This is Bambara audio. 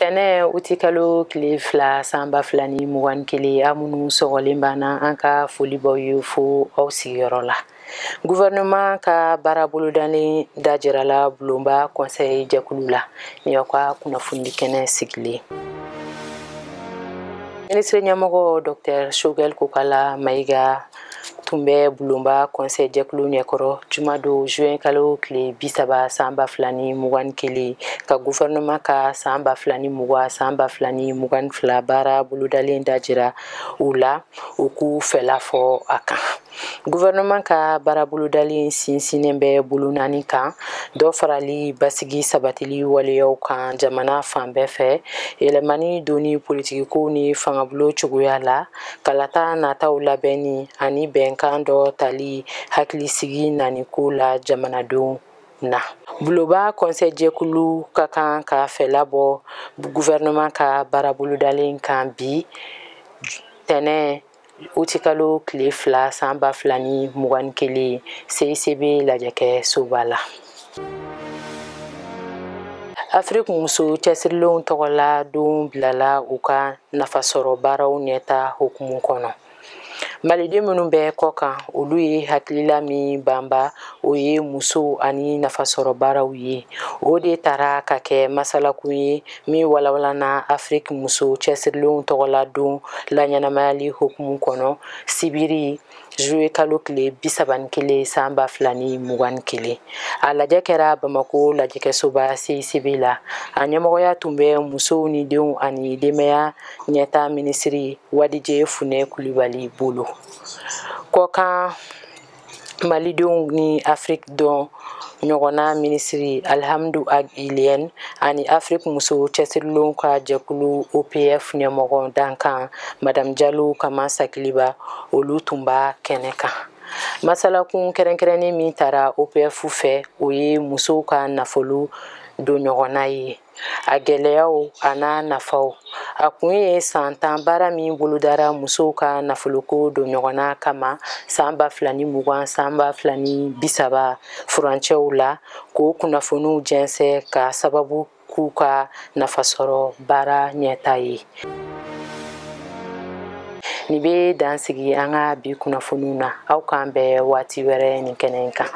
Tɛnɛ utikalo tile 2 san 2021, aw minnu sɔgɔlen banna, an ka foli b'aw ye fo aw sigiyɔrɔ la. Gouvernement ka baara bolodalen dajirala bulonba conseil jɛkulu la ni aw ka kunnafoni kɛnɛ sigilen. Minisiri ɲɛmɔgɔ Dr Choguel Kokala Mayiga tun bɛ bulonba conseil jɛkulu ɲɛkɔrɔ jumadon juin kalo tile 30 san 2021, ka gouvernement ka san 2020 san 2022 baara bolodalen dajira u la, u k'u fɛla fɔ a kan. Gouvernement ka baara bolodalen sinsinnen bɛ bolo naani kan: dɔ farali basigi sabatili waleyaw kan jamana fan bɛɛ fɛ, yɛlɛmani donni politikikow ni fangabulon cogoya la, kalata nataw labɛnni ani bɛnkan dɔ tali hakilisigi naniko la jamanadenw na. Buloba conseil jɛkulu ka kan ka fɛla bɔ gouvernement ka baara bolodalen kan bi tɛnɛ utikalo tile 2 san 2021 CICB lajɛkɛ soba la. Afiriki muso cɛsirilenw tɔgɔla don bilala u ka nafasɔrɔ baaraw ɲɛta hukumu kɔnɔ. Maliden minnu bɛ kɔ kan, olu ye hakilila min banba, o ye musow ani nafasɔrɔ baaraw ye. O de taara ka kɛ masalakun ye min walawalana Afiriki muso cɛsirilenw tɔgɔla don laɲɛnamayali hukumu kɔnɔ sibiri juillet kalo tile 31 san 2021. A lajɛ kɛra Bamako lajɛkɛsoba CICB la. A ɲɛmɔgɔya tun bɛ musow ni denw ani denbaya ɲɛta minisiri Wadije Funɛ Kulibali bolo. Kɔkan malidenw ni Afiriki dɔn ɲɔgɔnna minisiri Alhamdu Ag Iliyɛn ani Afiriki muso cɛsirilenw ka jɛkulu OPF ɲɛmɔgɔ dankan Madame Jalo Kama Sakiliba, olu tun b'a kɛnɛ kan. Masalakun kɛrɛnkɛrɛnnen min taara OPF fɛ, o ye musow ka nafolo don ɲɔgɔnna ye, a gɛlɛyaw a n'a nafaw. A kun ye san 10 baara min bolodara musow ka nafoloko don ɲɔgɔnna kama san 2020 san 2030 furancɛw la, k'o kunnafoniw jɛnsɛn ka sababu k'u ka nafasɔrɔ baara ɲɛta ye. Nin bɛ dan sigi an ka bi kunnafoniw na. Aw k'an bɛn waati wɛrɛ nin kɛnɛ in kan.